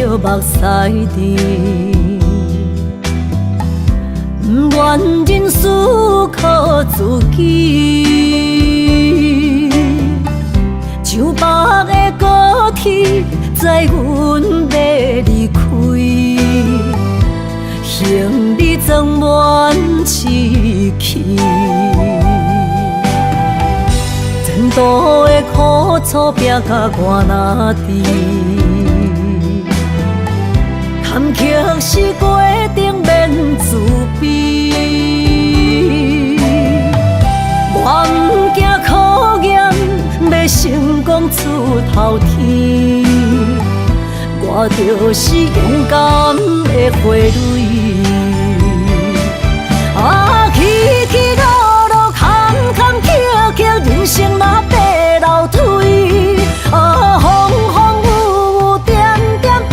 著目屎甜，不愿认输靠自己，上百个高铁载阮欲离开，行李装满志气。前途的苦楚拼甲我若甜，坎坷是过程免自卑。我毋惊考验，欲成功出头天。我就是勇敢的花蕊。啊，起起落落，坎坎坷坷，人生若爬楼梯。啊，风风雨雨，点点滴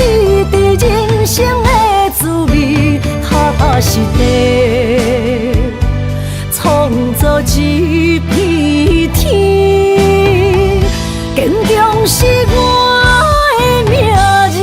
滴，人生的滋味，脚踏实地，创造一片天。坚强是我的名字。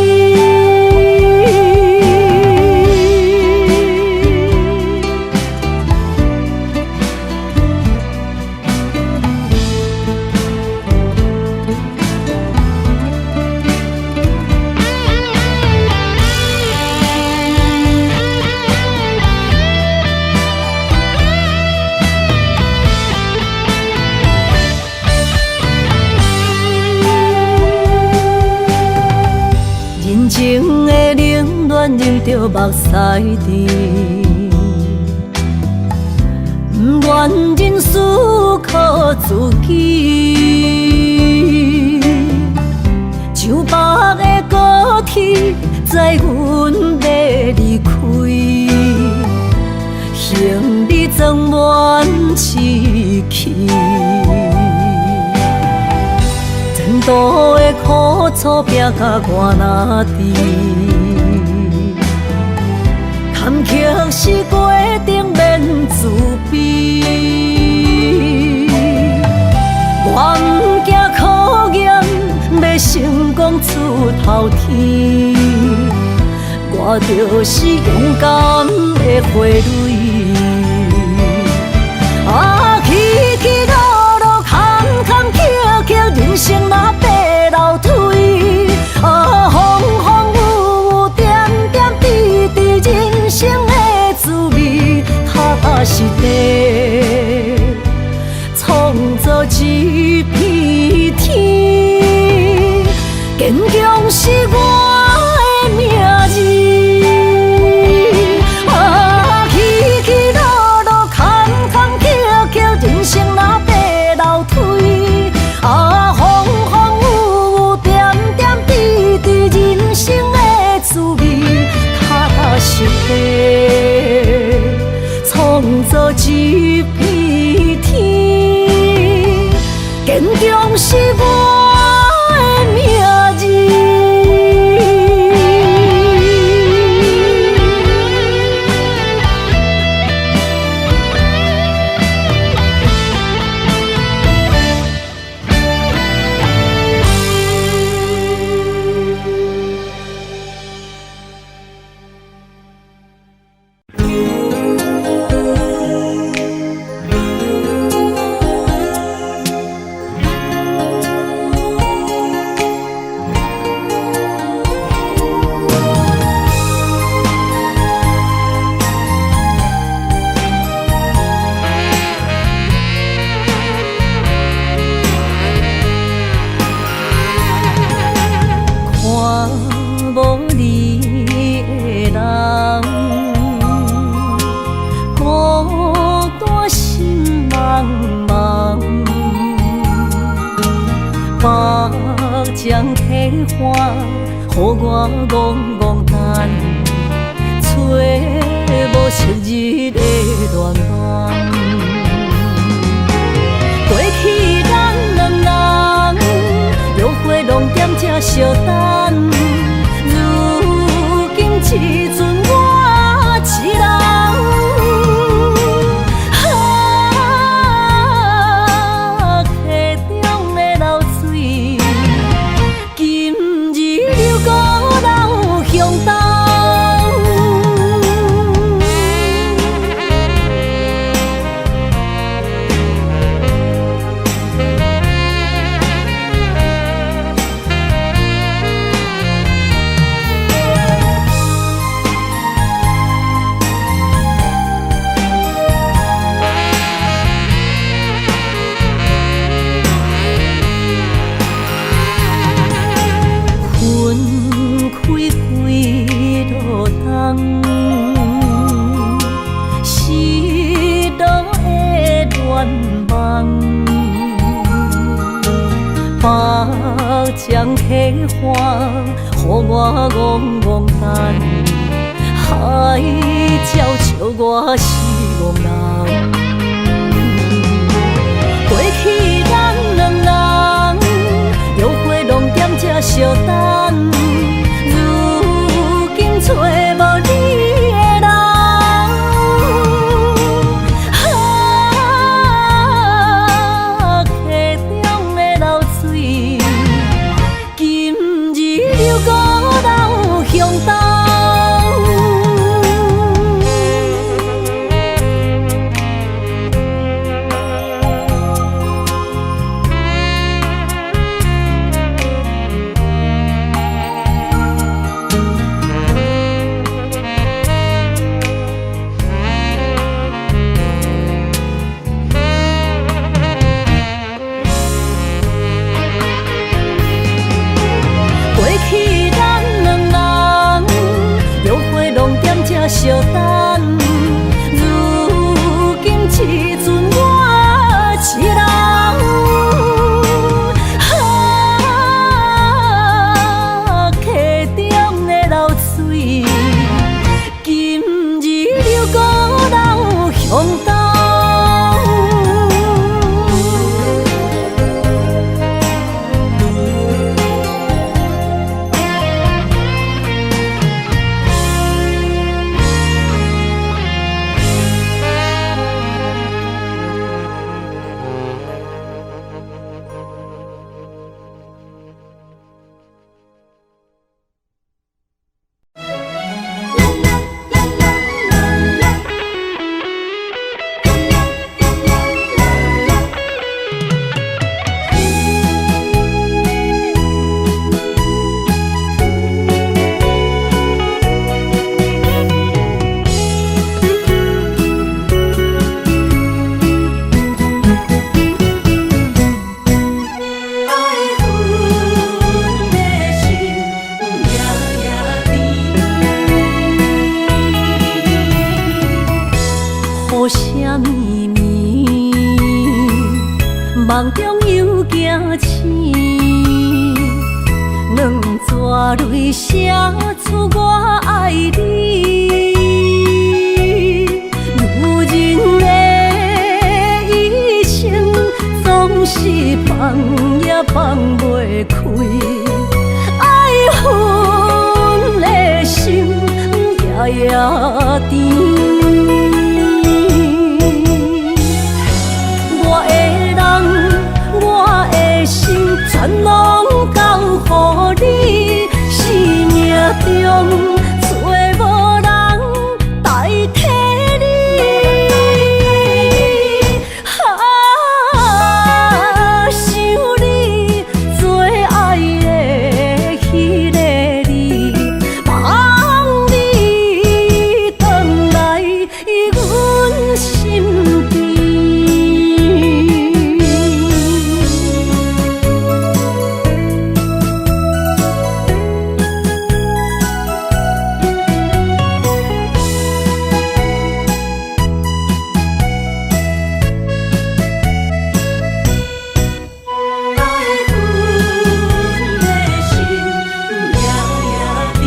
人情的冷暖，忍著目屎甜，不愿认输靠自己，上百个高铁载阮欲离开，行李装满志气。前途的苦楚拼甲我若甜，坎坷是过程免自卑。我毋惊考验，欲成功出头天。我就是勇敢的花蕊。啊，起起落落，坎坎坷坷，人生若爬楼梯。啊，风风雨雨，点点滴滴，人生的滋味，脚踏实地，创造一片天。坚强是我的名字。啊，起起落落，坎坎坷坷，人生若爬楼梯。啊，风风雨雨，点点滴滴，人生的滋味，脚踏实地，创造一片天。坚强是我的名字。看無你的人，孤單心茫茫，目前替換，予我戆戆等，揣無昔日的戀夢。過去咱兩人，約會攏踮這相等，如今只剩我一人。啊，溪中的流水，今日又閣流冬，失落的願望，目將彼岸，予我戆戆等，海鸟笑我是戇人。過去咱兩人，約會攏踮這相等，如今揣無你的人，啊，溪中的流水，今日又閣流向東。過去咱兩人約會攏踮這相等，如今只剩我一人。啊，溪中的流水，今日又閣流向東。愛恨的心夜夜甜，雨聲綿綿，夢中又驚醒，兩撮淚寫出我愛你。女人的一生總是放也放袂開，愛恨的心夜夜甜。我的人，我的心，全攏交予你。生命中找無人代替你。啊，想你最愛的彼个你，望你轉來阮身邊。愛恨的心夜夜甜，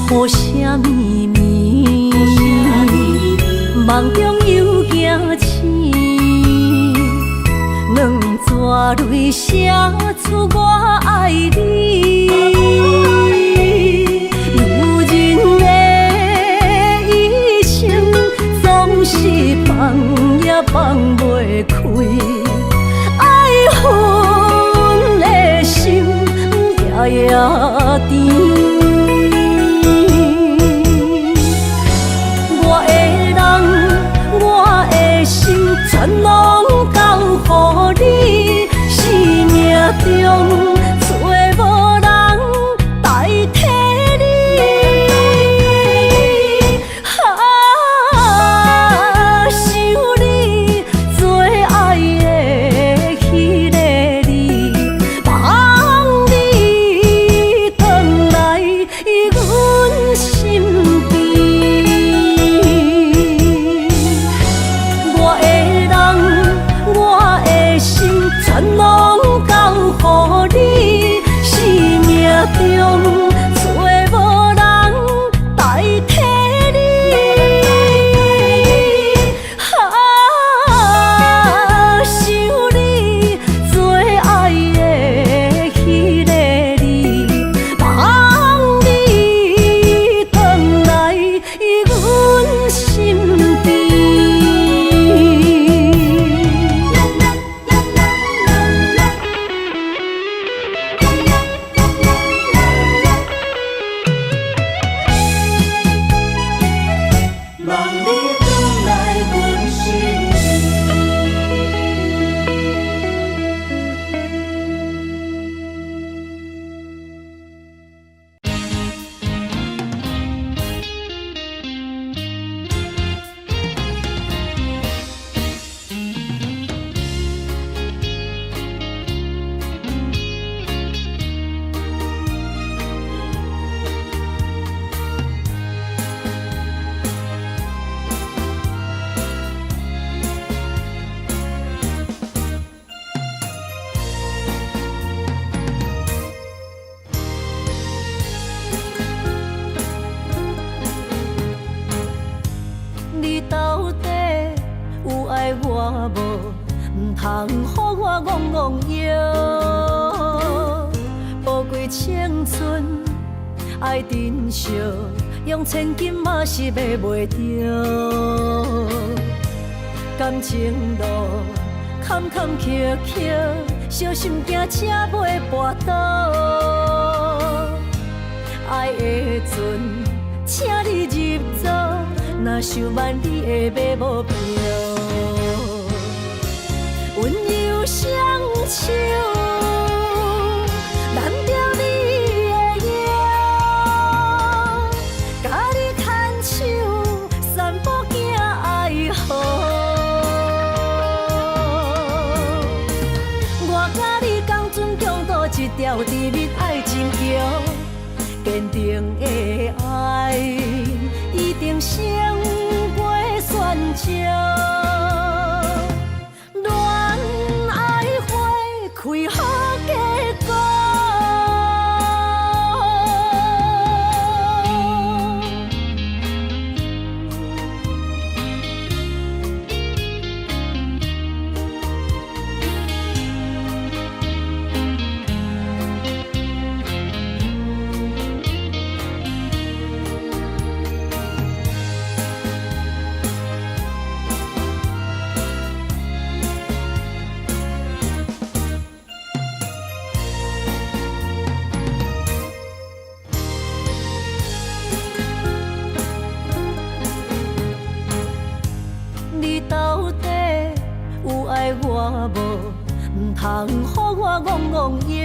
雨聲綿綿，夢中又驚醒，兩撮淚寫出我愛你。女人的一生總是放也放袂開，愛恨的心夜夜甜。我的人，我的心，全攏交予你。生命中找無人代替你。啊，想你最愛的彼個你，望你通予我戇戇搖。寶貴青春愛珍惜，用千金嘛是買袂著。感情路坎坎坷坷，小心行才袂跋倒。愛的船，請你入座，若想萬里會買無票。溫柔雙手攬著你的腰，共你牽手散步行愛河。我佮你仝陣共渡這條甜蜜愛情橋，堅定的愛一定勝過選擇。戀愛花開好結果。你到底有愛我無？毋通予我戇戇搖。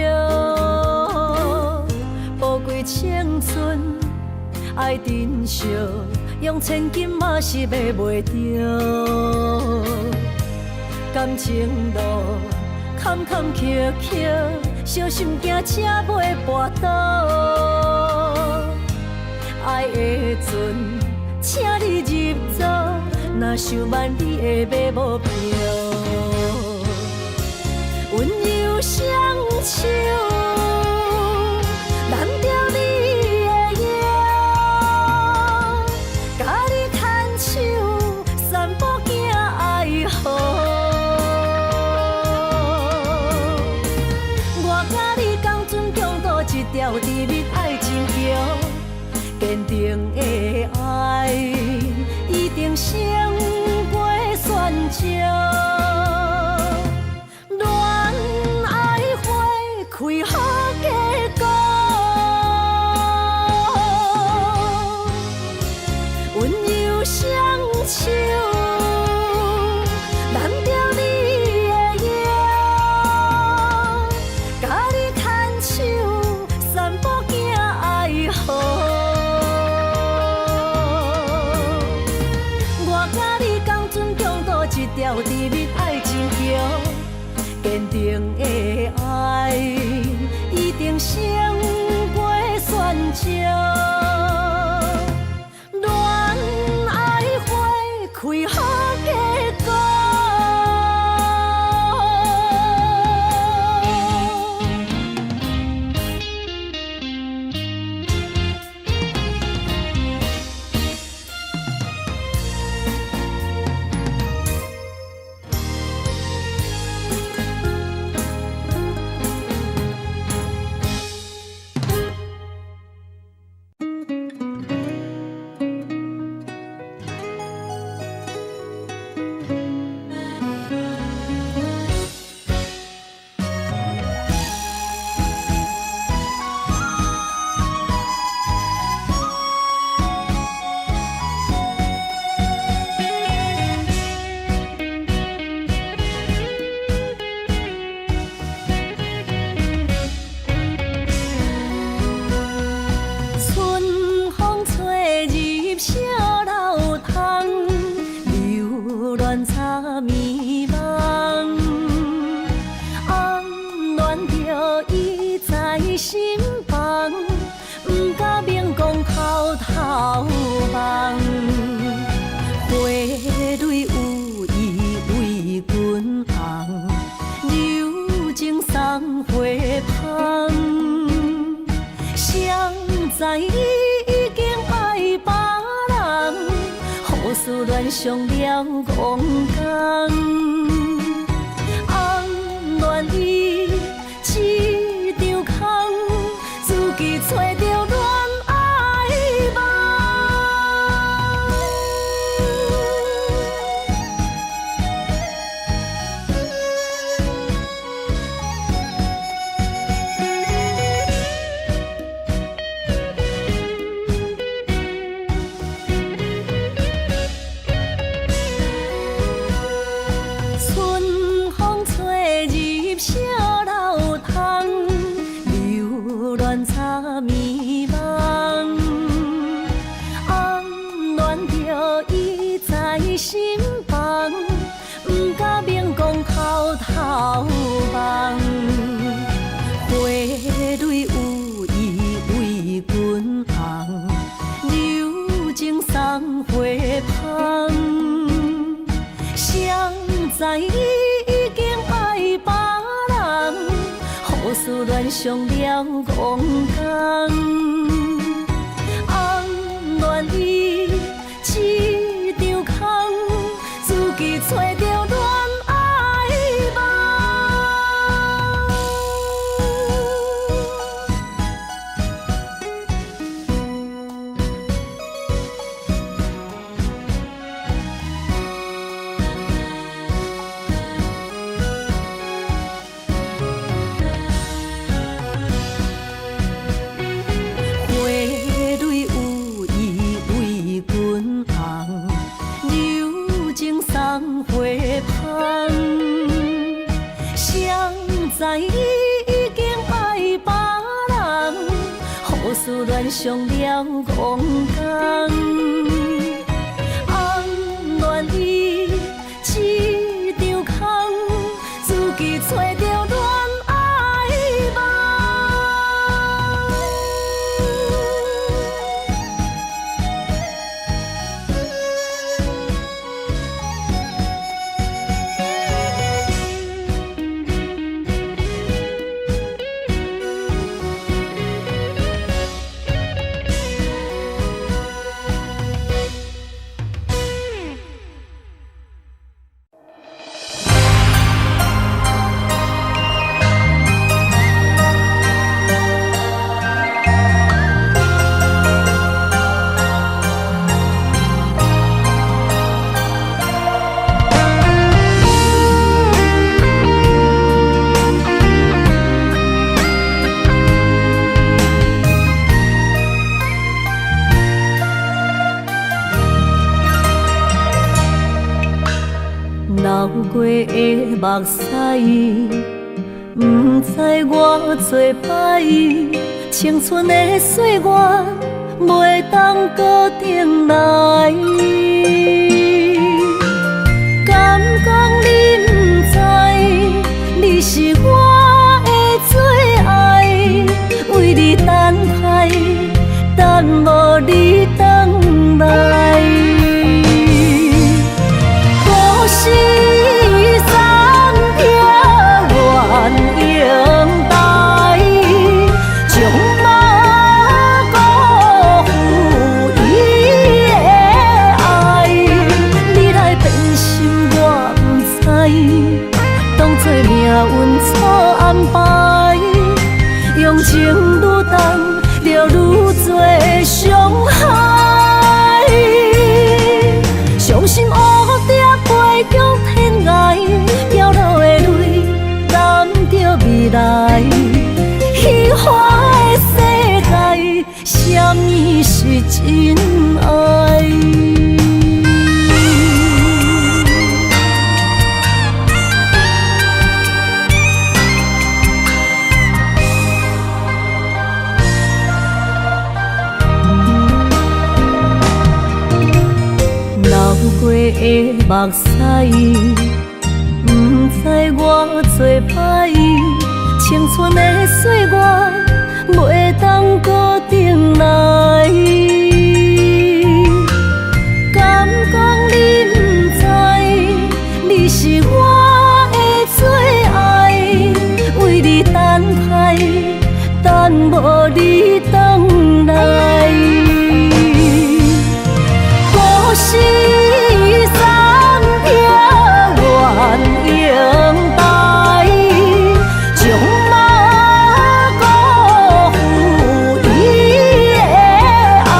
寶貴青春愛珍惜，用千金嘛是買袂著。感情路坎坎坷坷，小心行才袂跋倒。愛的船，請你入座，若想萬里會買無票。溫柔雙手攬著你的腰，共你牽手散步行愛河。我佮你仝陣共渡這條甜蜜愛情橋，堅定的愛一定勝過選擇。戀愛花開好結果，溫柔雙手攬著你的腰，共你牽手散步行愛河。我佮你仝陣共渡這條甜蜜愛情橋，堅定的愛一定勝過選擇。戀愛花開好結果。春風吹入小樓窗，留戀草迷茫。暗戀著伊在心房，毋敢明講偷偷望。花蕊有意為君紅，柔情送花芳。誰知伊已經愛別人，予思戀傷了戇工。愛上了戇工，暗戀伊一場空，自己揣著戀愛夢。花蕊有意為君紅，柔情送花芳。誰知伊已經愛別人，好事戀上了戇工。暗戀伊一場空，自己揣著戀愛夢。流過的目屎，毋知我做歹，青春的歲月袂當閣轉來。敢講你毋知，你是我的最愛，為你等待，等無你轉來。故事三撇鸳鸯台，將馬辜負伊的愛。你來變心我毋知，當作命運錯安排，用情愈重，就愈濟傷害。傷心烏蝶飛向天涯，飄落的淚染著未來。虛幻的世界，啥物是真愛？流過的目屎，毋知我做歹，青春的歲月袂當閣轉來。敢講你毋知，你是我的最愛，為你等待，等無你轉來。故事三撇鸳鸯台，將馬辜負伊的愛。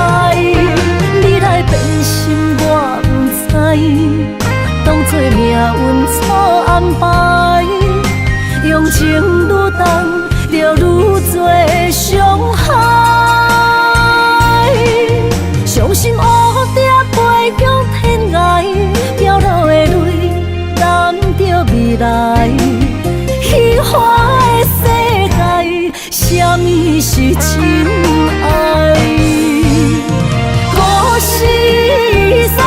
你來變心我毋知，當作命運錯安排，用情愈重，就愈濟傷害。傷心烏蝶飛向天涯，飄落的淚染著未來。虛幻的世界，啥物是真愛？故事三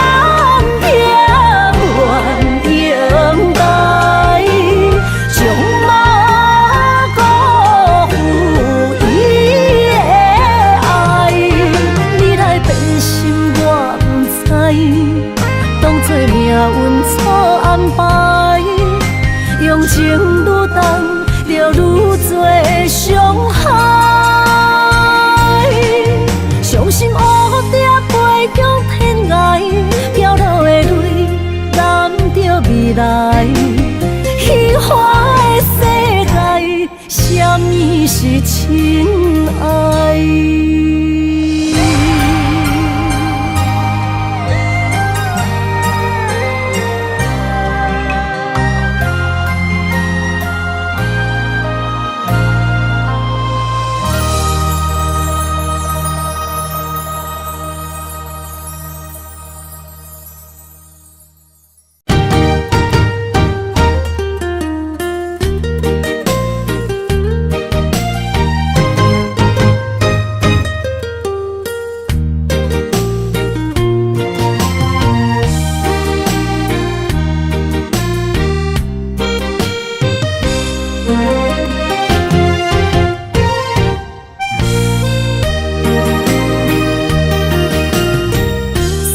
撇鸳鸯台，將馬辜負伊的愛。你來變心我毋知，當作命運錯安排，用情愈重，就愈濟傷害。親愛。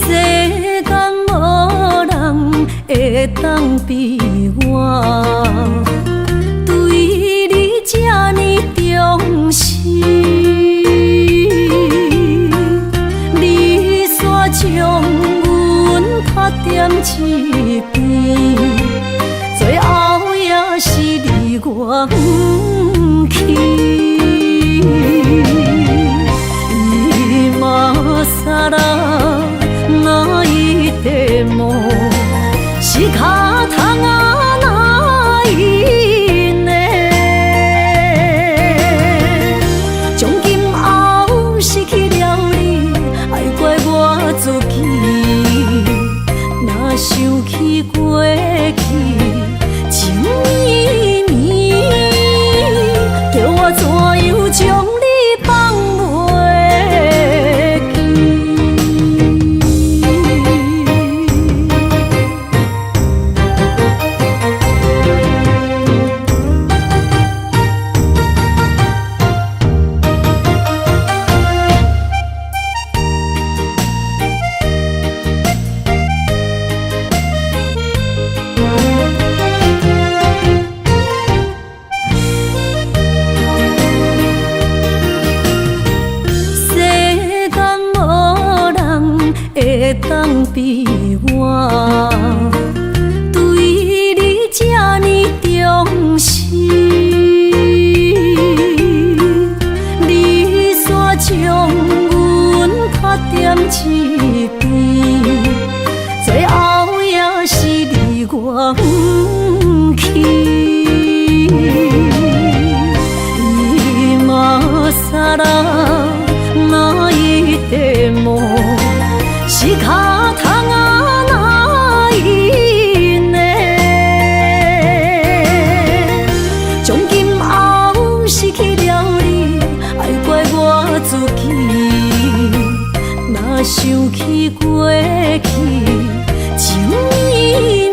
世間無人會當比我，對你這呢重視。你煞將阮拍踮一邊，最後也是離我遠去。今更泣いても仕方がないね。從今後失去了你，愛怪我自己。若想起過去情綿綿，叫我怎樣將你放袂記？世間無人會當比我，對你這呢重視。你煞將阮拍踮一邊，最後也是離我遠去。今更泣いても仕方がないね。從今後失去了你，愛怪我自己。若想起過去情綿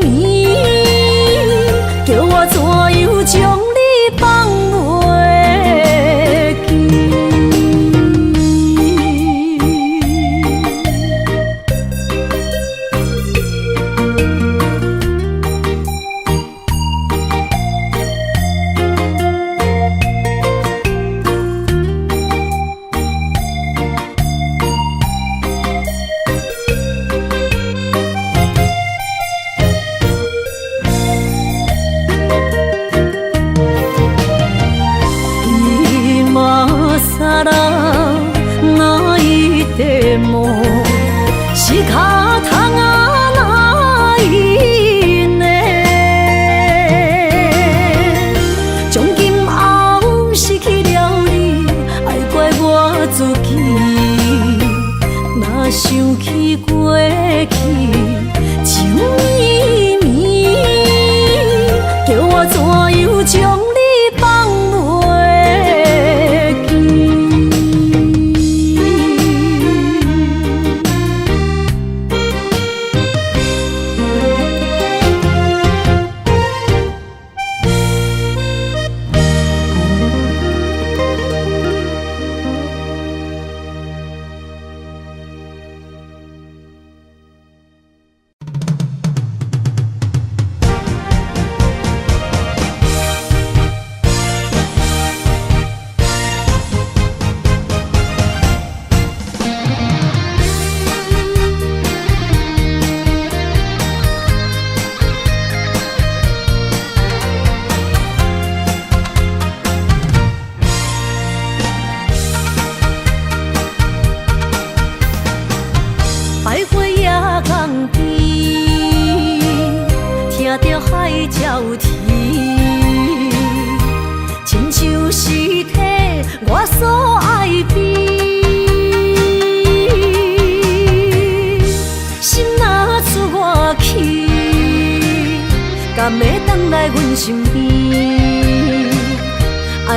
綿，叫我怎樣將你放袂記？今更泣いても仕方がないね。從今後失去了你，愛怪我自己。若想起過去情綿綿，叫我怎樣將你放袂記？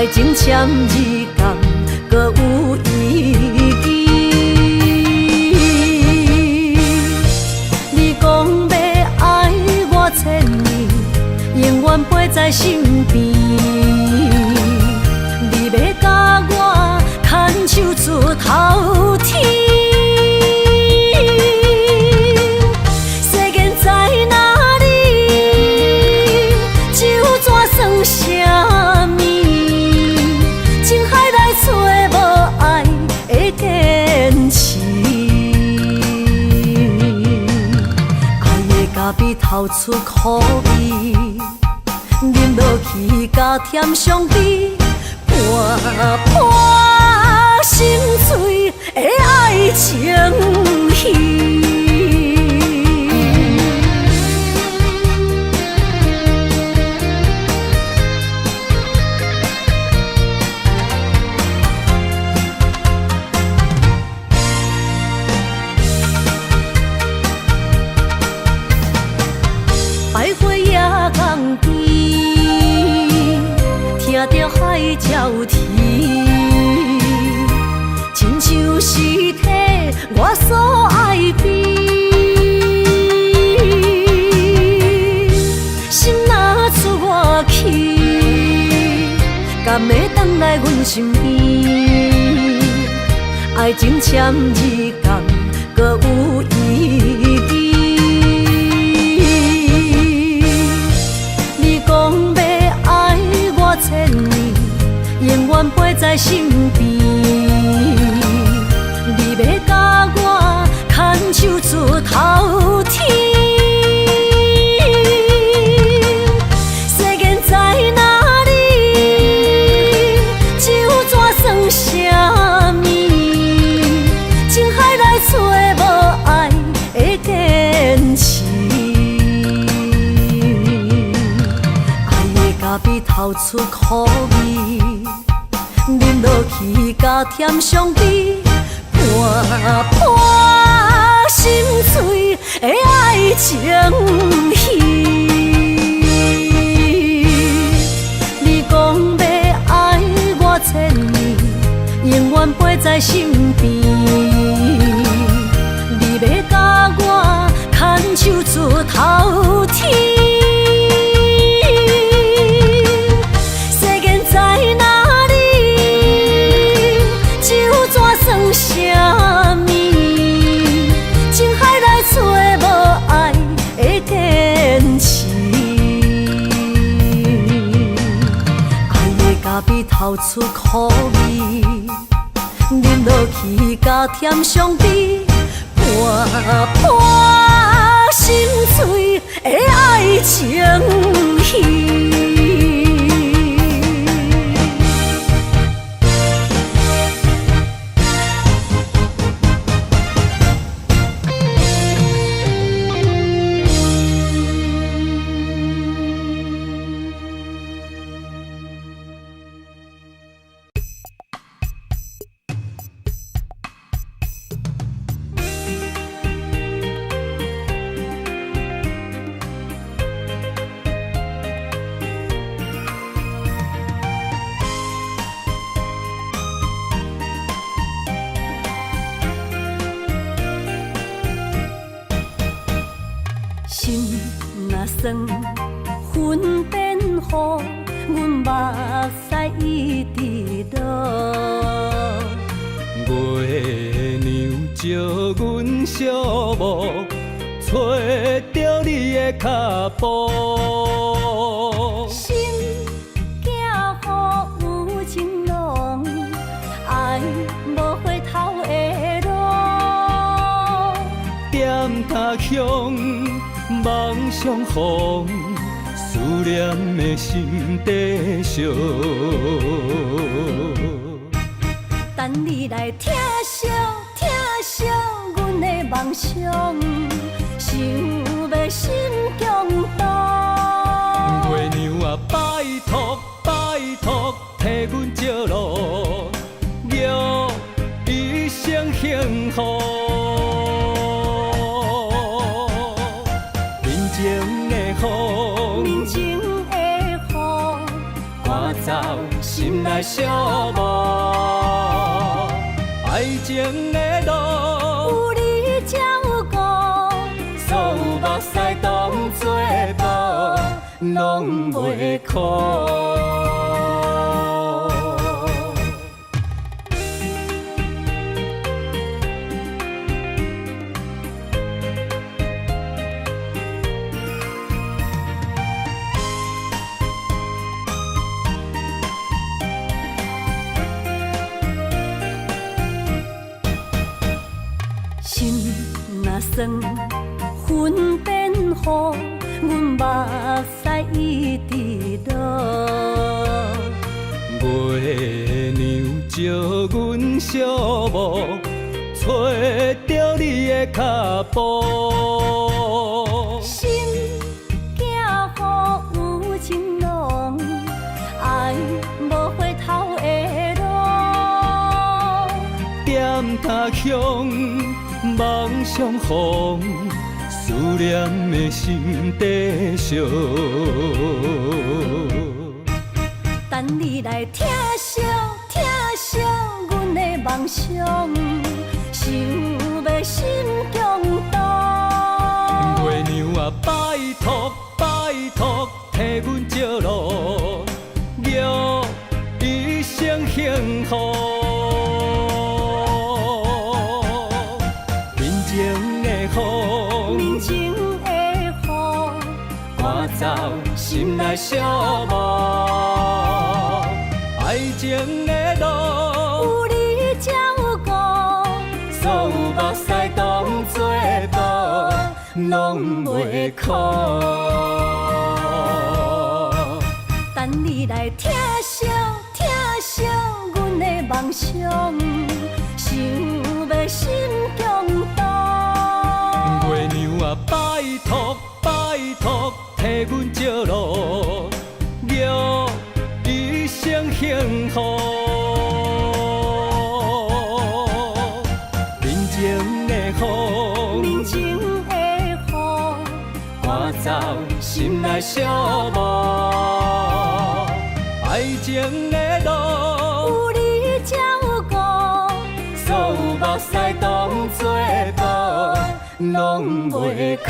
愛情簽字敢閣有意義？你講欲愛我千年，永遠陪在身邊。你欲共我牽手出頭天。世間在哪裡？這怎算啥物？情海內找無愛的堅持，愛的咖啡透出苦味，啉落去加添傷悲，看破心碎的愛情戲。百花野江邊，聽著海鳥啼，親像是替我所愛悲。心若出外去，敢會轉來阮身邊？愛情簽字敢閣有意義？你講欲愛我千年，永遠陪在身邊。你欲共我牽手出頭天。世間在哪裡？這怎算啥物？情海內找無愛的堅持，愛的咖啡透出苦味，啉落去加添傷悲，看破心碎的愛情戲。你講欲愛我千年，永遠陪在身邊。你欲共我牽手出頭天。世間在哪裡？這怎算啥物？情海內找無愛的堅持，愛的咖啡透出苦味，啉落去加添傷悲，看破心碎的愛情戲。心若酸，云变雨，阮目屎一直落。月娘照阮寂寞，揣著你的跤步。心惊雨有情濃，愛無回頭的路。踮他鄉夢相逢，思念的心在燒。等你來疼惜疼惜阮的夢想，想欲心強動。月娘啊，拜託拜託，替阮照路，玉一生幸福。面前的雨，面前的雨，趕走心內內寂寞。愛情的路，有你照顧，所有目屎當作布，攏袂苦。心若酸，魂變雨，阮目屎一直落。月娘招阮寂寞，揣著你的跤步。心惊雨有情濃，愛無回頭的路。踮他鄉夢相逢，思念的心在燒。等你來疼惜疼惜阮的夢想，想欲心強動。月娘啊，拜託拜託，替阮照路，玉一生幸福。面前的雨，面前的雨，趕走心內寂寞。愛情的路，有你照顧，所有目屎當作布，攏袂苦。等你來疼惜疼惜阮的夢想，想欲心強動。月娘啊，拜託拜託，替阮照路，玉一生幸福。面前的雨，面前的雨，趕走心內寂寞。愛情的路，有你照顧，所有目屎當作布，攏袂苦。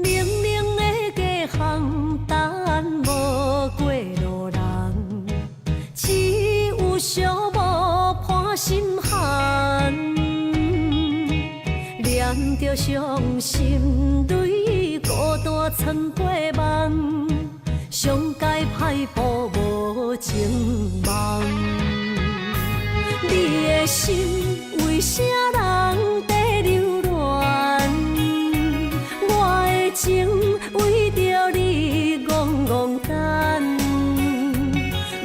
冷冷的街巷等無過路人，只有寂寞伴心寒。念著傷心淚，孤單藏過夢，上佳歹報無情夢。你的心為啥人在留戀？我的情為著你戇戇等，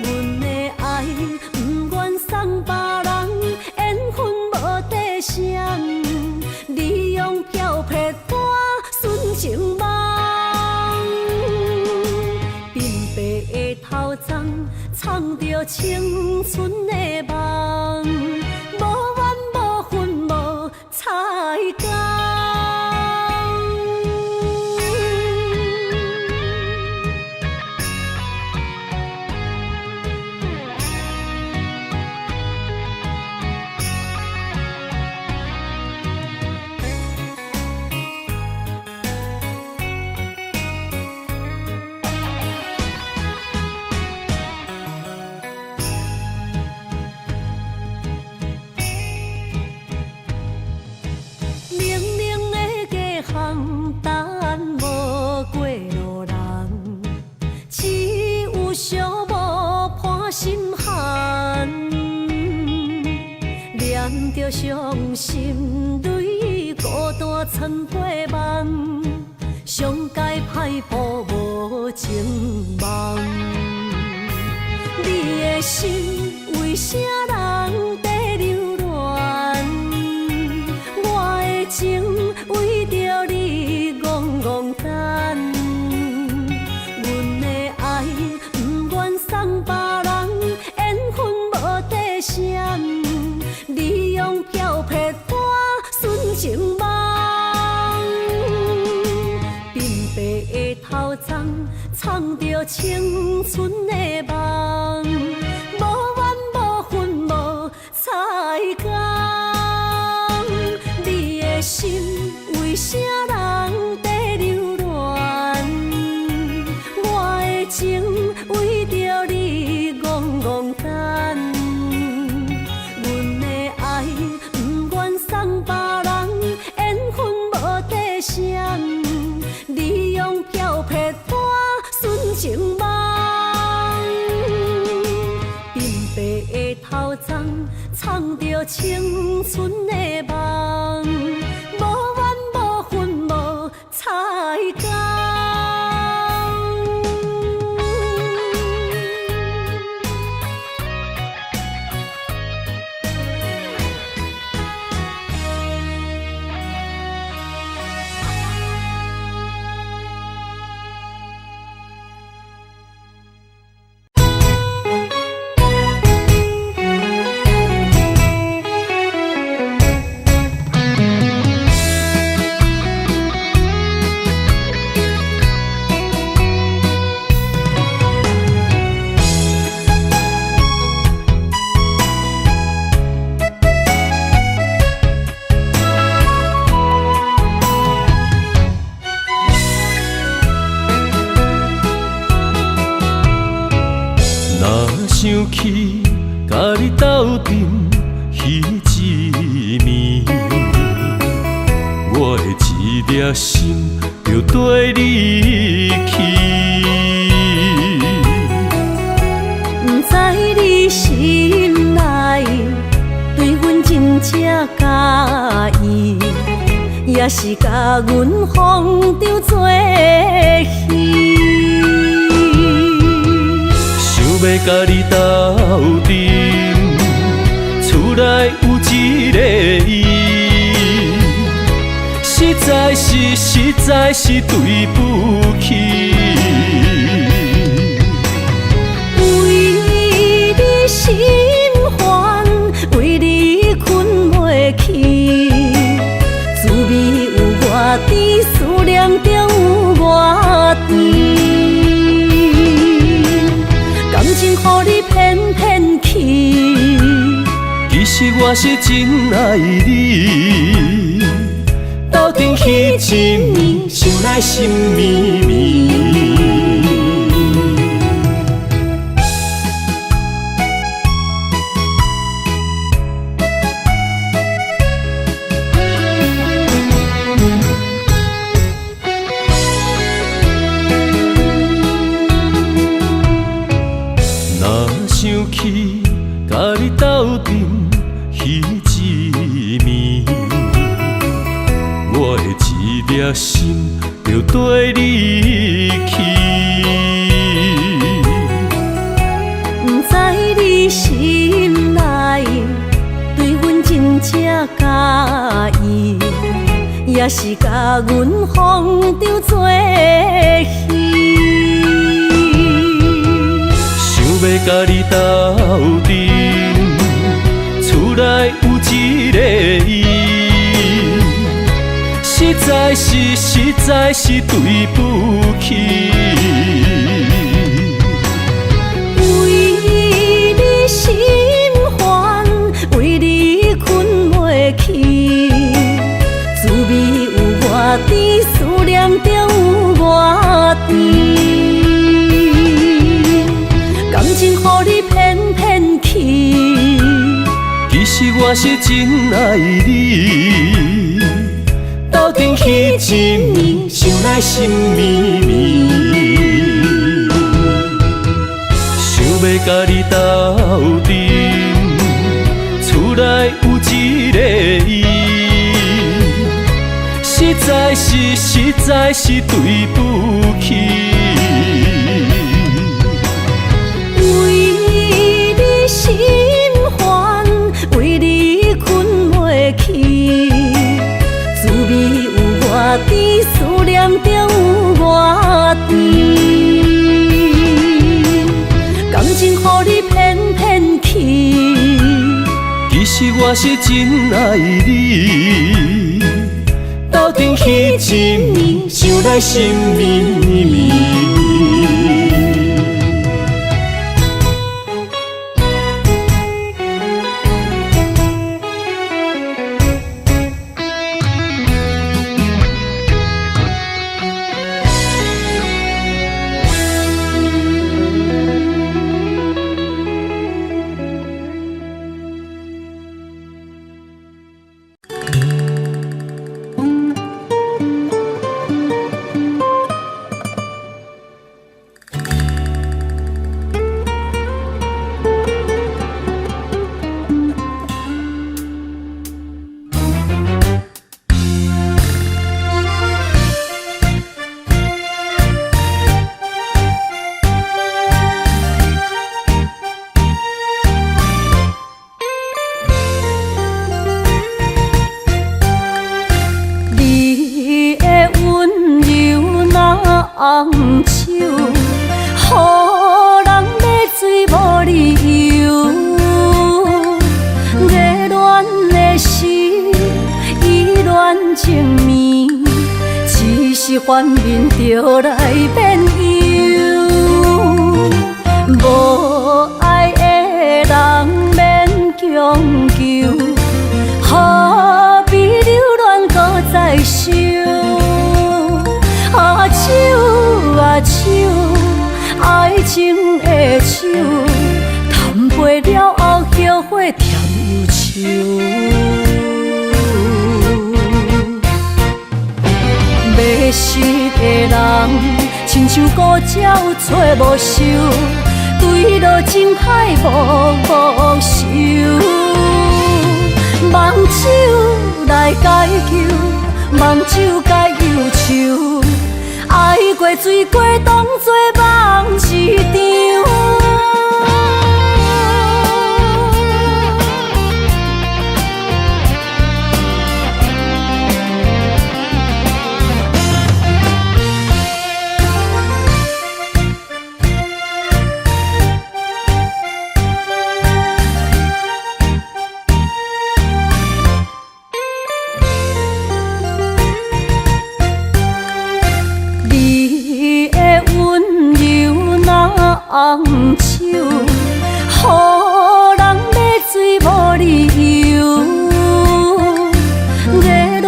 阮的愛毋願送別人，緣分無底線，你用飄撇我純情夢，鬢白的頭鬃，藏著青春的夢，無緣無分無彩工。著傷心淚，孤單藏過夢，上佳歹報無情夢。你的心為啥人在留戀？我的情為著你戇戇等。阮的愛毋願送別人，緣分無底線，你用飄撇我純情夢。鬢白的頭鬃，藏著青春的夢，無怨無恨無猜工。你的心為啥人在留戀？我的情為著你戇戇等。阮的愛毋願送別人，緣分無底線，你用飄撇我純情夢。鬢白的頭鬃，藏著青春的夢，無怨無恨無猜工。若想起佮你鬥陣彼一暝，我的一粒心就綴你去。毋知你心內對阮真正佮意，抑是共阮風中做戲？想欲佮你鬥陣，厝內有一个伊，實在是實在是對不起。為你心煩，為你睏袂去，滋味有偌甜，思念中有偌甜。感情予你騙騙去，其實我是真愛你，鬥陣彼一暝，想來心綿綿。若想起佮你鬥陣彼一暝，我的一粒心就綴你去。毋知你心內對阮真正佮意，抑是共阮風中做戲？想欲佮你鬥陣，厝內有一个伊，實在是實在是對不起。為你心煩，為你睏袂去，滋味有偌甜，思念中有偌甜。感情予你騙騙去，其實我是真愛你，鬥陣彼一暝，想來心綿綿。想欲佮你鬥陣，厝內有一个在是實在是對不起。為你心煩，為你睏袂去，滋味有偌甜，思念中有偌甜。感情予你騙騙去，其實我是真愛你，鬥陣彼一暝，想來心綿綿。你的溫柔若紅酒，予人欲醉無理由。熱戀的心，意亂情迷，只是幻面就來變憂。無愛的人免強求，何必留戀閣再想？啊酒啊酒，愛情的酒，贪杯了後後悔添憂愁。迷失的人，親像孤鳥揣無岫，墜落情海無無愁。望酒來解憂，望酒解憂愁。愛過醉過，當作夢一場。你的溫柔若紅酒，予人欲醉無理由。熱戀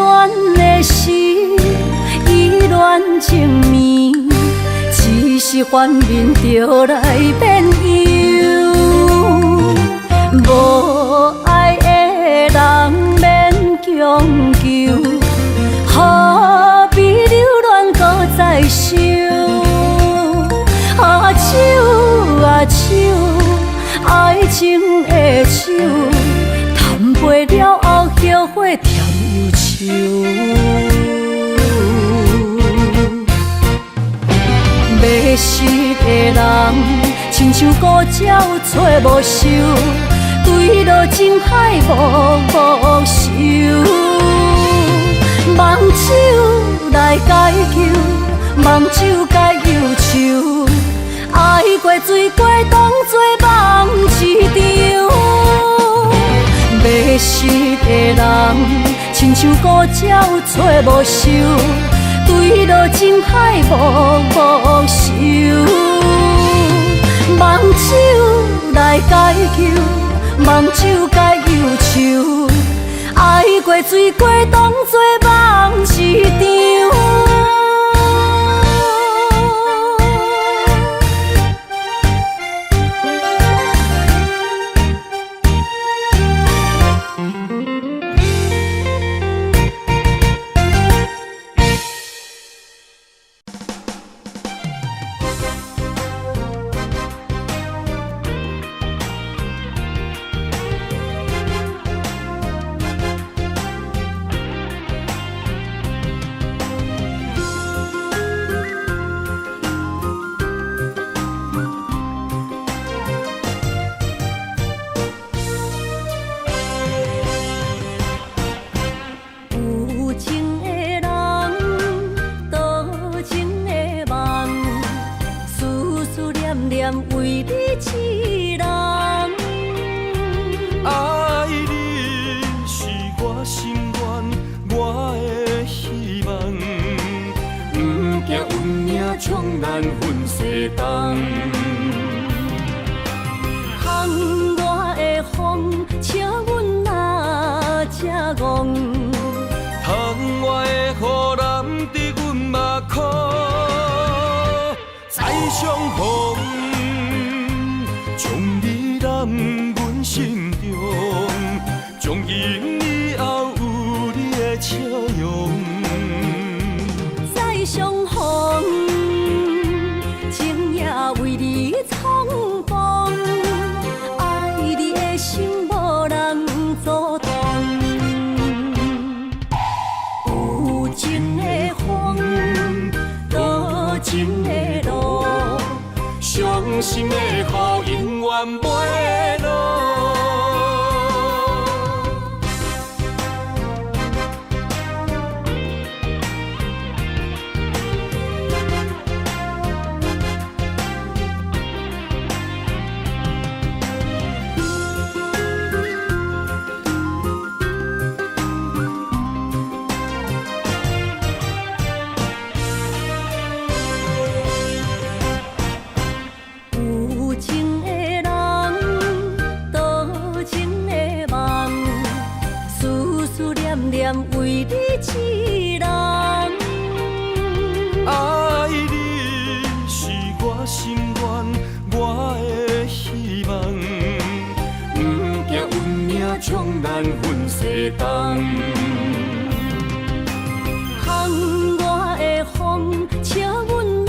的心，意亂情迷，只是幻面就來變憂。無愛的人免強求，何必留戀閣再想？啊酒啊酒，愛情的酒，貪杯了後後悔添憂愁。迷失的人，親像孤鳥揣無岫，墜落情海無無愁。望酒來解憂，望酒解憂愁。愛過醉過，當作夢一場。迷失的人，親像孤鳥揣無岫，墜落情海無無愁。望酒來解憂，望酒解憂愁。愛過醉過，當作夢一場。念念為你一人。愛你是我心願，我的希望。毋驚運命將咱分西東。窗外的風，笑阮若這戇。窗外的雨淋得阮目眶，再相逢，將你攬阮心中，從今以後有你的笑容。再相逢，情也為你創風，愛你的心無人阻擋。有情的風，多情的路，傷心的雨永遠袂落。有情的人，多情的夢，思思念念為你一人。愛你是我心願，我的希望。毋驚運命將咱分西東。窗外的風，笑阮若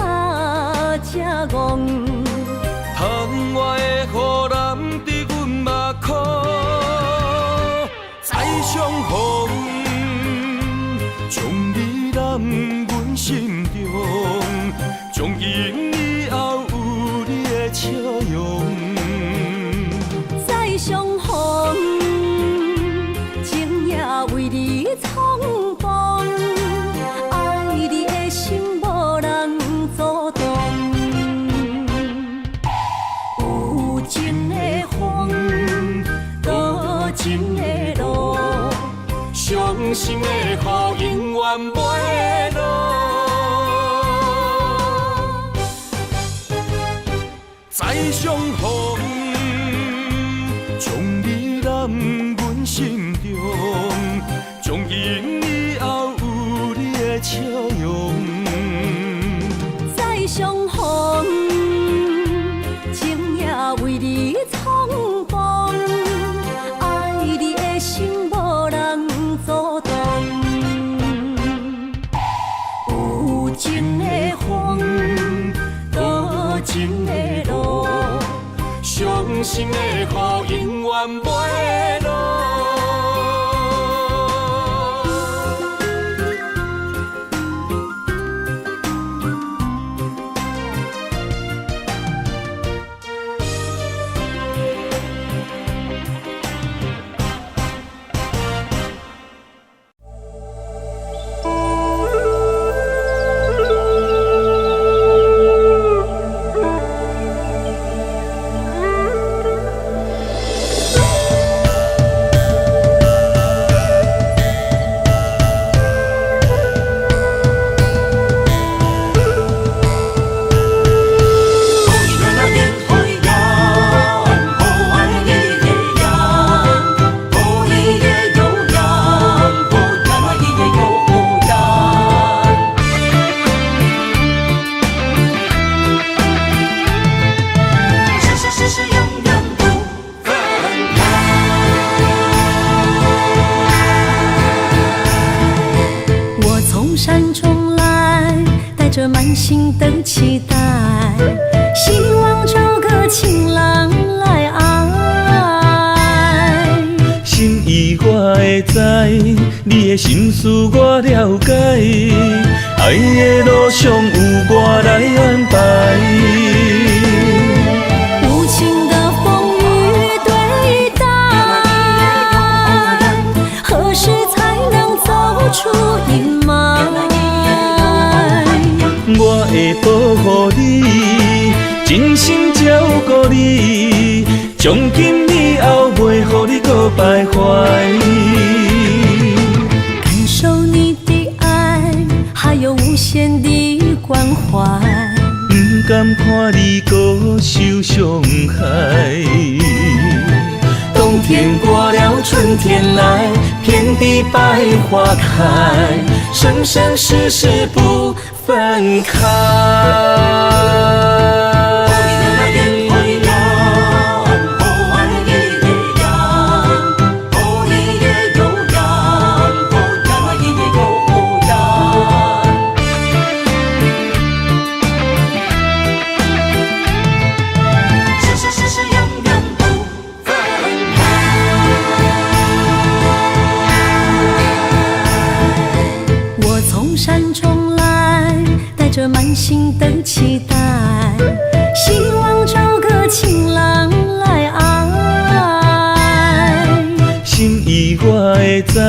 這戇。窗外的雨淋得阮目眶，再相逢，將你攬阮心中，從今以後有你的笑容。再相逢，情也為你創風，愛你的心無人阻擋。有情的風，多情的路，傷心的雨永遠袂落。再相逢，將你攬阮心中，從今以後有你的笑容。再相逢，情也為你創風，愛你的心無人阻擋。有情的風，多情的路，傷心的雨永遠袂落。我從山中來，帶著滿心的期待，希望找個情郎來愛。心意我會知，你的心思我了解，愛的路上有我來安排。無情的風雨對待，何時才能走出陰霾？我會保護你，一真心照顧你，從今以後袂予你閣徘徊。感受你的愛，還有無限的關懷。毋甘看你閣受傷害。冬天過了，春天來，遍地百花開，生生世世不分開。生生世世永遠不分開。我從山中來，帶着滿心的期待，希望找個情郎來愛。心意我會知，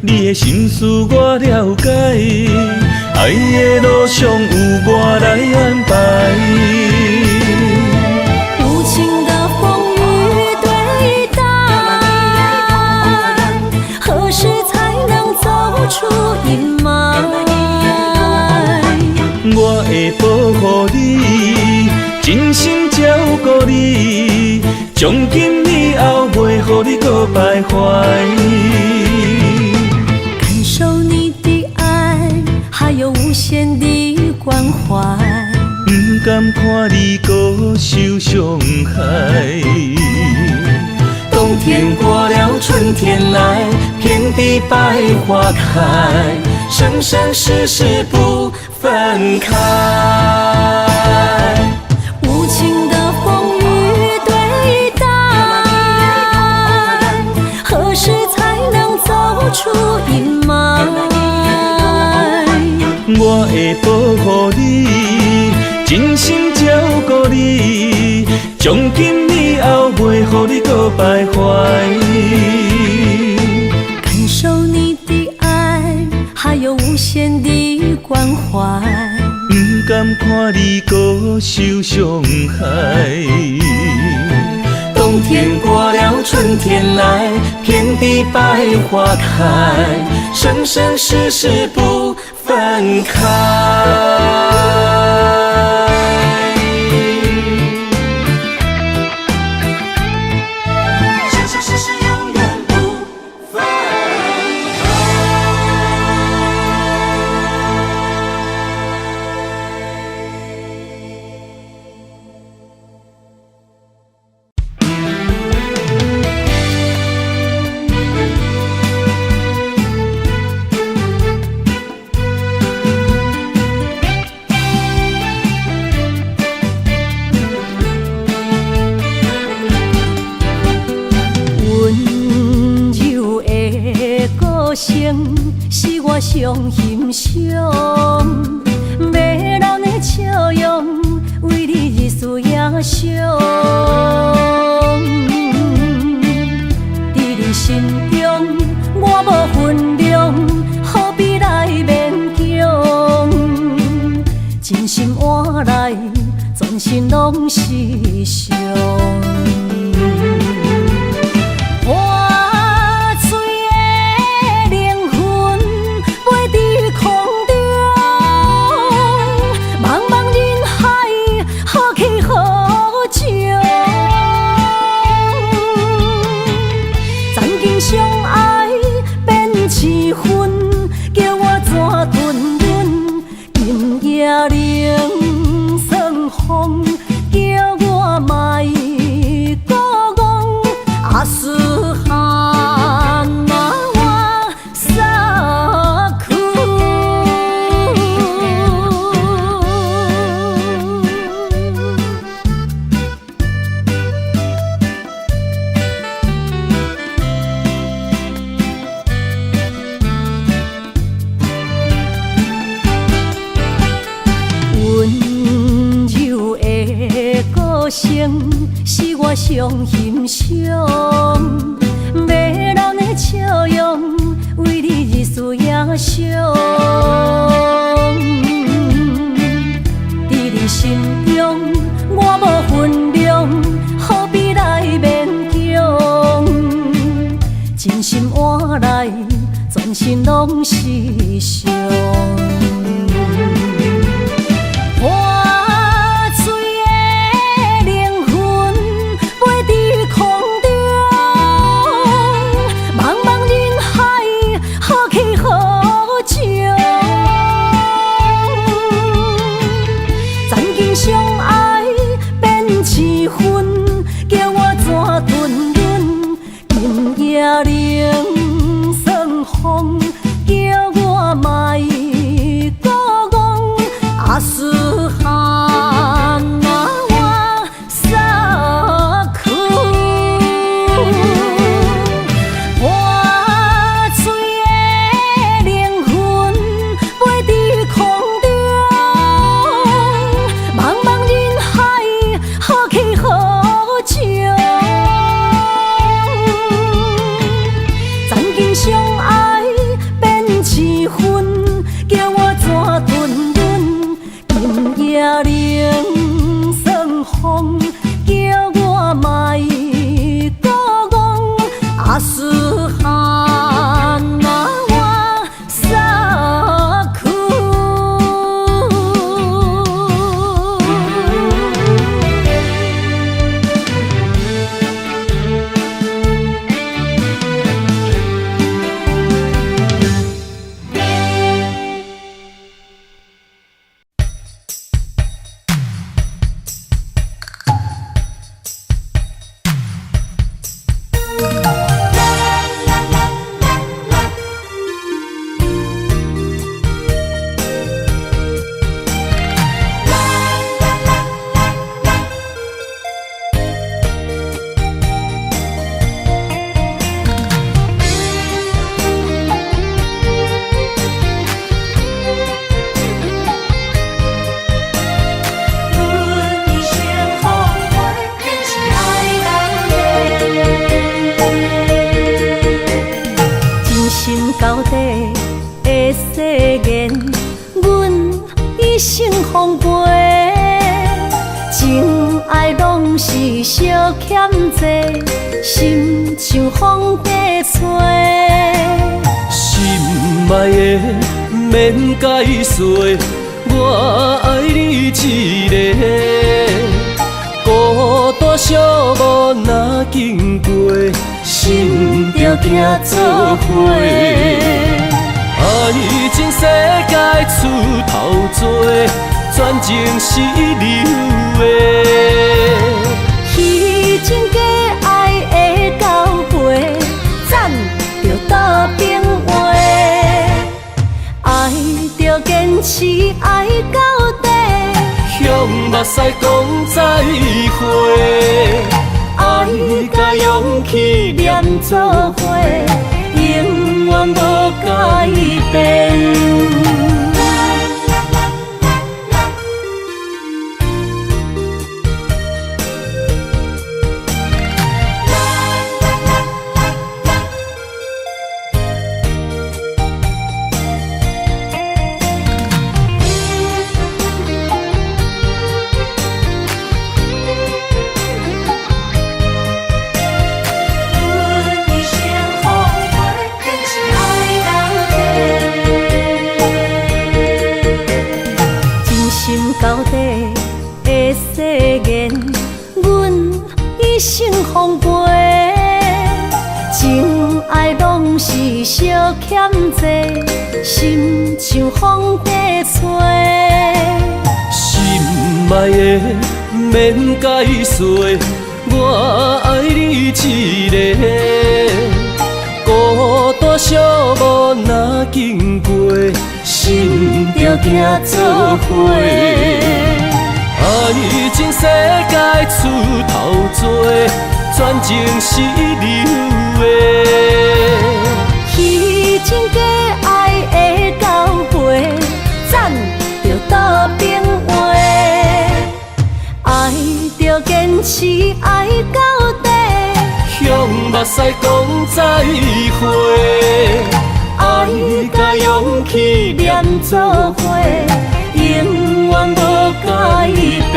你的心思我了解，愛的路上有我來安排。無情的風雨對待，何時才能走出陰霾？我會保護你，真心照顧你，從今以後袂予你閣徘徊。感受你的愛，還有無限的關懷。毋甘看你閣受傷害。冬天過了，春天來，遍地百花開，生生世世不分開。無情的風雨對待，何時才能走出陰霾？我會保護你，真心照顧你，從今以後袂予你閣徘徊。感受你的愛，還有無限的關懷。毋甘看你閣受傷害。冬天過了，春天來，遍地百花開，生生世世不分開。生生世世永遠不分開。溫柔的歌聲是我上欣賞，迷人的笑容為你日思夜想。佇你心中我無份量，何必來勉強？真心換來全身攏是傷。破碎的靈魂飛佇空中，茫茫人海何去何從？曾經相愛變痴恨，叫我怎吞忍？今夜冷霜風，叫我莫閣戇。阿斯漢那我撒去。溫柔的歌聲是我上欣賞，迷人的笑容為你日思夜想。佇你心中我情攏是傷。破碎的靈魂飛佇空中，茫茫人海，何去何從？曾經相愛變痴恨，叫我怎吞忍？今夜冷霜風，叫我莫閣戇。阿斯漢啊，我撒去。破碎的靈魂飛佇空中，茫茫人海，何去何從？曾經相愛變痴恨，叫我怎吞忍？今夜冷霜風，叫我莫閣戇。阿斯漢啊，我撒去。阮一生予花，更是愛人的。真心交底的誓言，阮一生奉陪。情愛攏是相欠債，心像風在吹。心愛的免解說，我愛你一個。孤單寂寞若經過，心就行做伙。愛情世界出頭多，全情是流的。虛情假愛的交陪，欉著倒邊話。愛著堅持愛到底，向目屎講再會。愛佮勇氣連做伙，永遠無改變。阮一生予花，更是愛人的。真心交底的誓言，阮一生奉陪。情愛攏是相欠債，心像風在吹。心愛的免解說，我愛你一個。孤單寂寞若經過，心就行做伙。愛情世界出頭多，全情是流的。虛情假愛的交陪，欉著倒邊話。愛著堅持愛到底，向目屎講再會。愛佮勇氣連做伙，永遠無改變。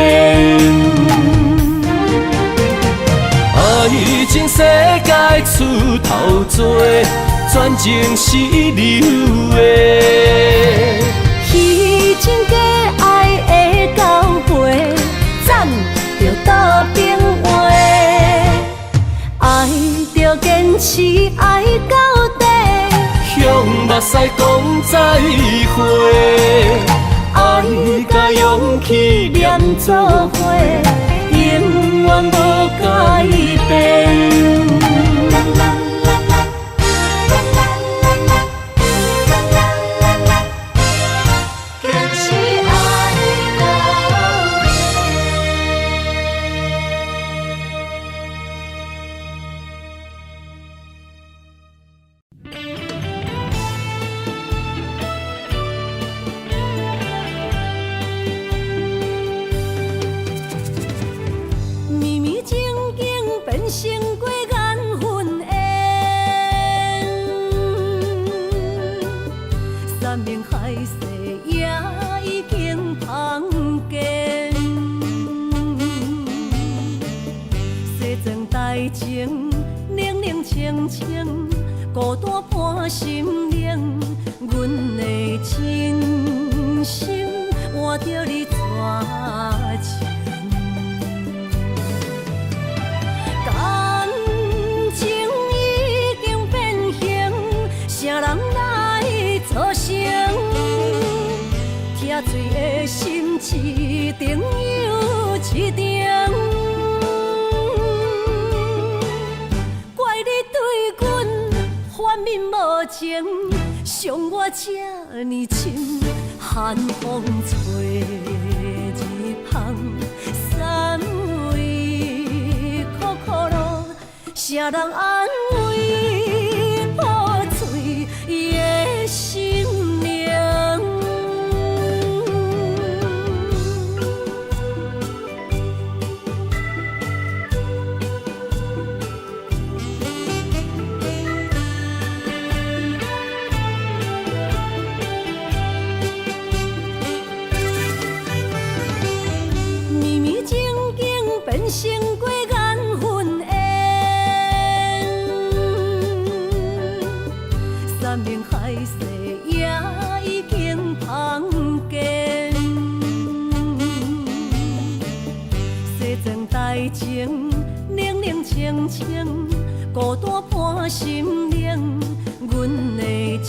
愛情世界出頭多，全全情是流的。虚情假愛的交陪，欉著倒邊話，愛著堅持愛到底，向目屎講再會，愛佮勇氣連做伙，永遠無改變。堅持愛到底。暝暝情景變成過緣分緣，山盟海誓也已經芳見，西裝大情冷冷清清，孤單伴心靈，阮的真心換著你絕情。感情已經變形，啥人來做成？拆碎的心一重又一重，怪你對阮反面無情，傷我這呢深。寒風吹日芳，三位苦苦路，啥人安慰破碎的心靈？暝暝情景變成過緣分緣，山盟海誓也已經芳見，西裝大情冷冷清清，孤單伴心靈，阮的真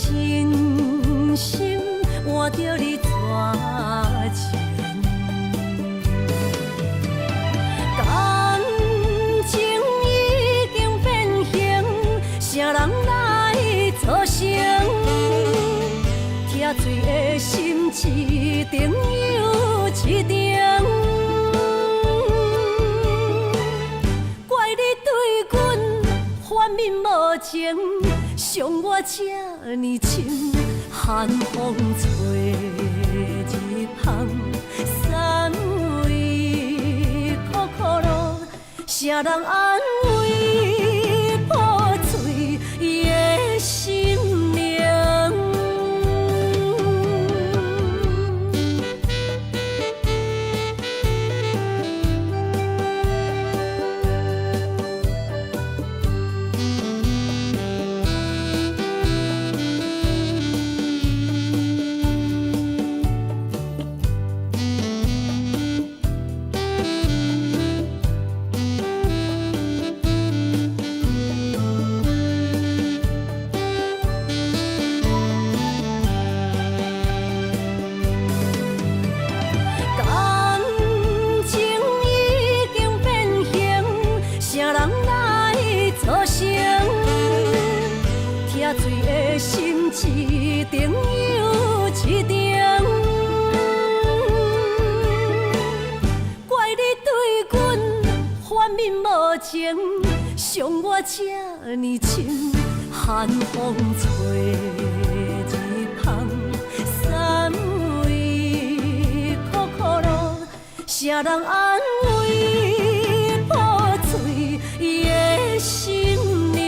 心換著你絕情。感情已經變形，啥人來做成？拆碎的心一重又一重，怪你對阮反面無情，傷我這呢深。寒風吹日芳，三位苦苦路，啥人安慰破碎的心靈？感情已經變形，啥人來做成？拆碎的心一重又一重，怪你對阮反面無情，傷我這呢深。寒風吹日芳，三位苦苦路，啥人安慰破碎的心靈？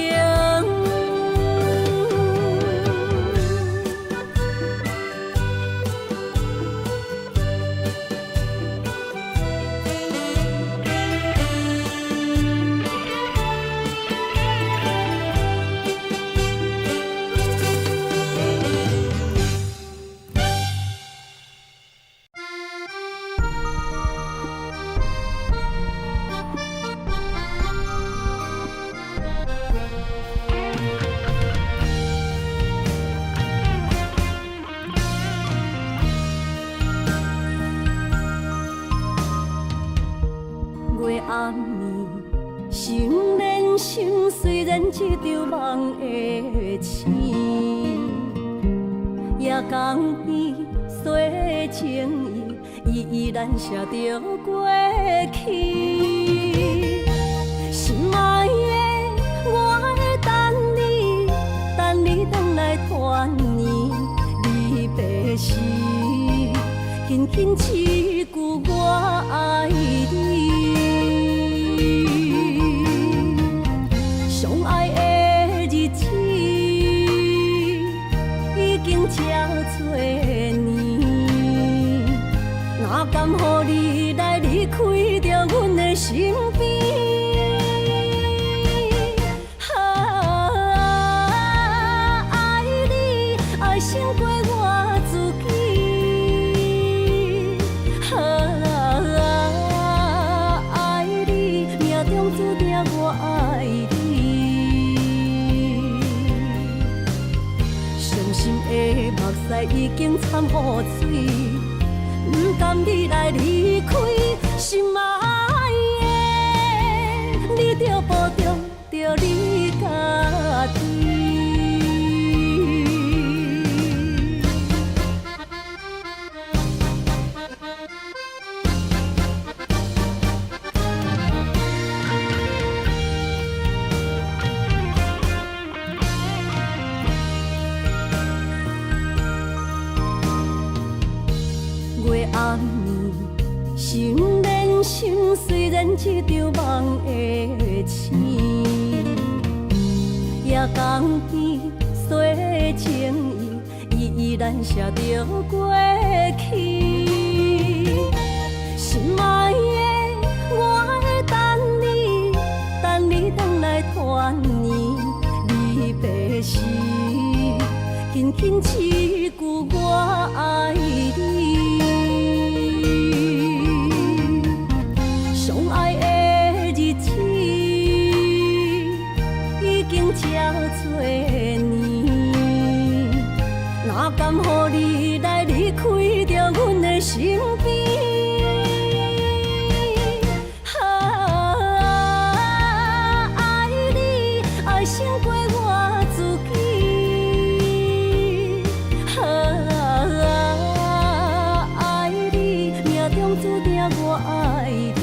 月暗暝，心连心，虽然這場夢會醒，夜江邊洗情意，依依難捨著過去。心愛的，我會等你，等你轉來團圓離別時，輕輕一句我愛你。相愛的日子已經這多年，哪甘予你來離開著阮的身邊？啊，愛你愛勝過我自己。啊，愛你命中注定我愛你。傷心的目屎已經摻雨水，不甘你來離開，心愛的，你著保重著你家己。月暗暝，心連心，雖然這場夢會醒，夜江邊洗情意，依依難捨著過去。心愛的，我會等你，等你轉來團圓離別時，輕輕一句我愛你。相愛的日子已經這多年，哪甘予你來離開著阮的身邊？啊，愛你愛勝過我自己。啊，愛你命中注定我愛你。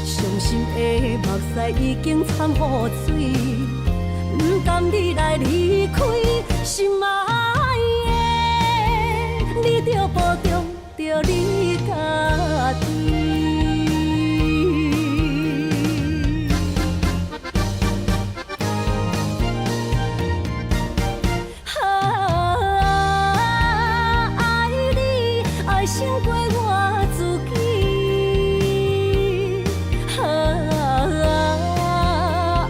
傷心的目屎已經摻雨水，不甘你來離開，心愛的，你著保重著你家己。啊，愛你愛勝過我自己。啊，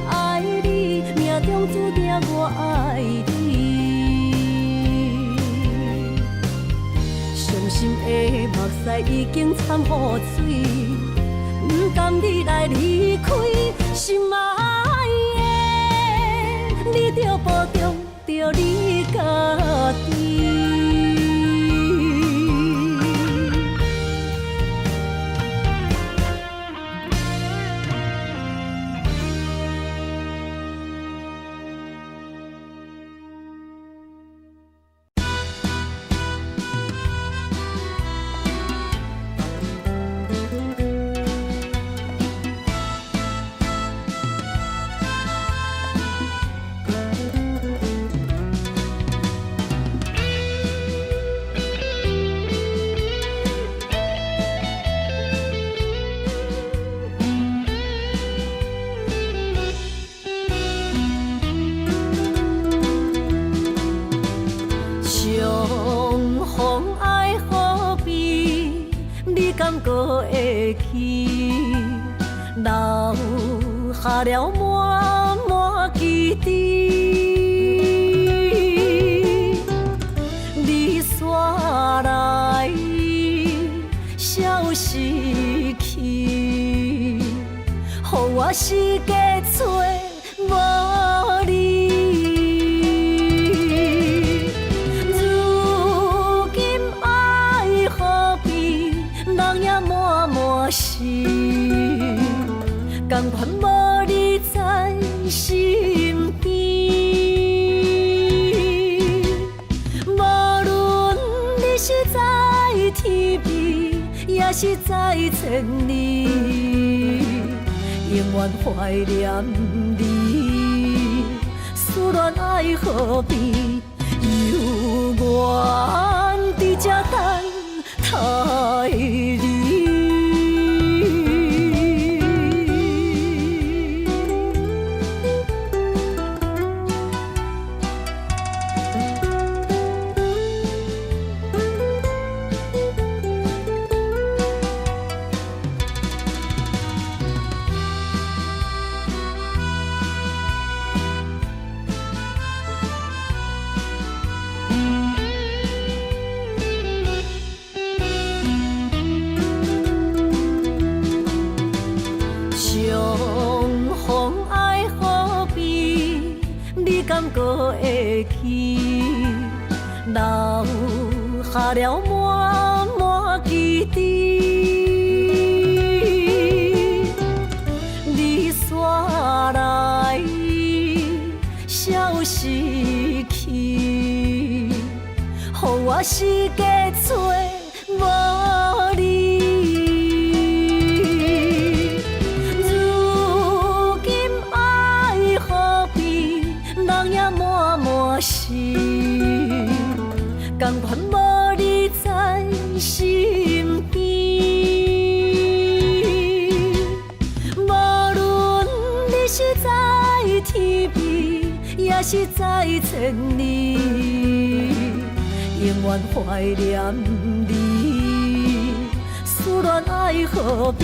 愛你命中注定我愛你。傷心的目屎已經摻雨水，不甘你來離開，心愛的，你著保重著你家己。相逢愛何必？你敢閣會記？留下了滿滿記憶。你煞來消失去，予我四界找無你。如今愛何必？是，仝款無你在身邊。無論你是在天邊，抑是在千里，永遠懷念你。思戀愛河邊，猶原佇這等待你。相逢愛何必？你敢閣會記？留下了滿滿記憶。你煞來消失去，予我世界找無你。如今愛何必？人影滿滿是，仝款無你在身邊。無論你是在天邊，抑是在千里，永遠懷念你。思戀愛河邊，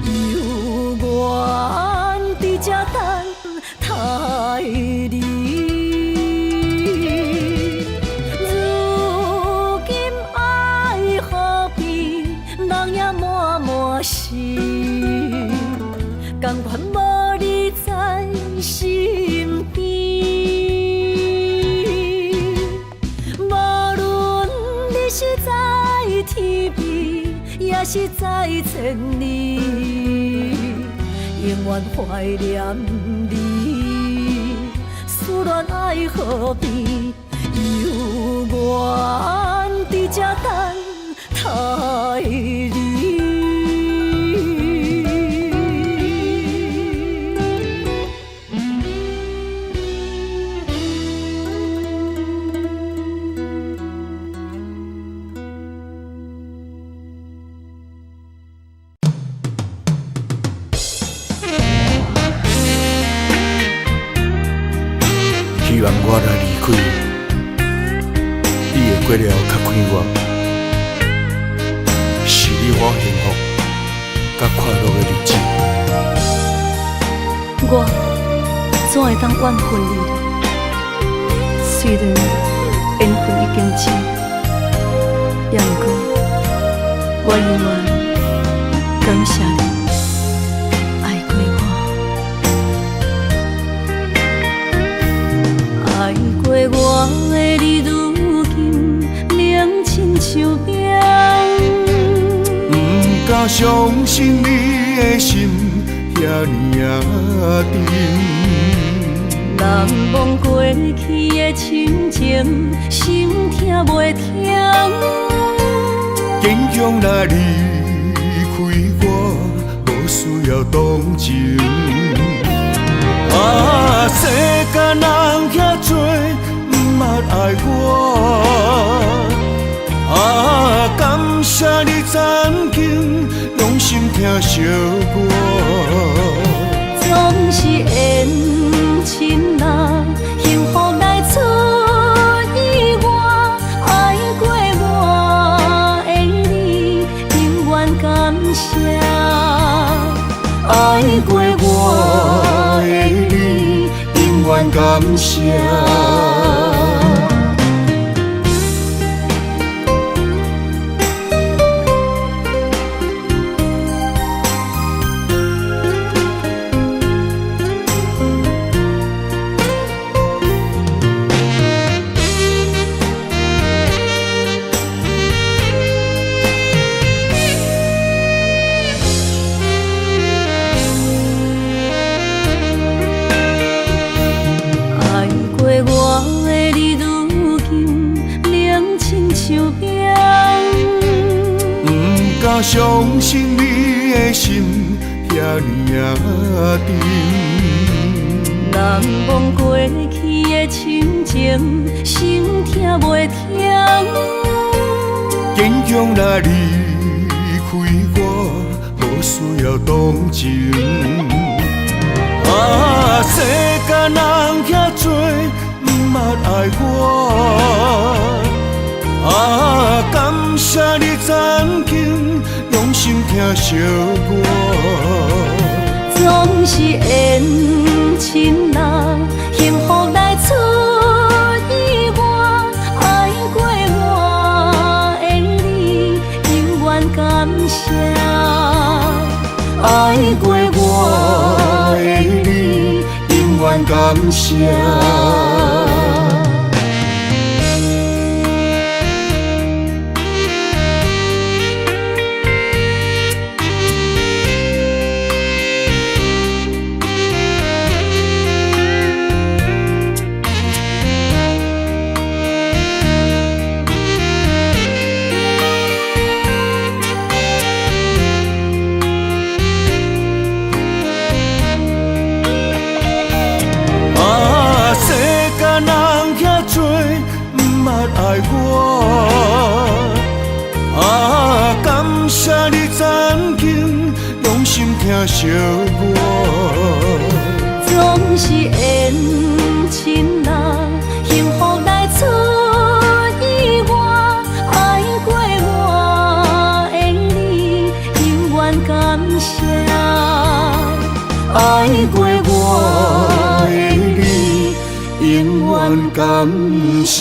猶原佇這等待你。如今愛何必？人影滿滿是，仝款無你在身邊。無論你是在天邊，抑是在千里，永遠懷念你。思戀愛河邊，猶原佇這等待你。希望我若離開，你會過了較快活，是你我幸福佮快樂的日子。我怎會當怨恨你呢？雖然緣分已經盡，也毋過我猶原感謝你愛過我。愛過我的你，如今冷親像冰。毋敢相信你的心遐爾仔沉。難忘過去的親情，心疼袂停。堅強來離開我，無需要同情。啊，世間人遐濟，毋捌愛我。啊，感謝你曾經用心疼惜我。總是緣深啊，幸福來出意外，愛過我的你，永遠感謝。愛過我的你，永遠感謝。敢相信你的心遐爾仔甜。難忘過去的親情，心疼袂停。堅強來離開我，無需要同情。啊，世間人遐濟，毋捌愛我。啊，感謝你曾經用心疼惜我。總是緣深人，幸福來出意外，愛過我的你，永遠感謝。愛過我的你，永遠感謝。啊，世間人遐濟，毋捌愛我。啊，感謝你曾經用心疼惜我。總是緣深人，幸福來出意外，愛過我的你，永遠感謝。愛過我的你，永遠感謝。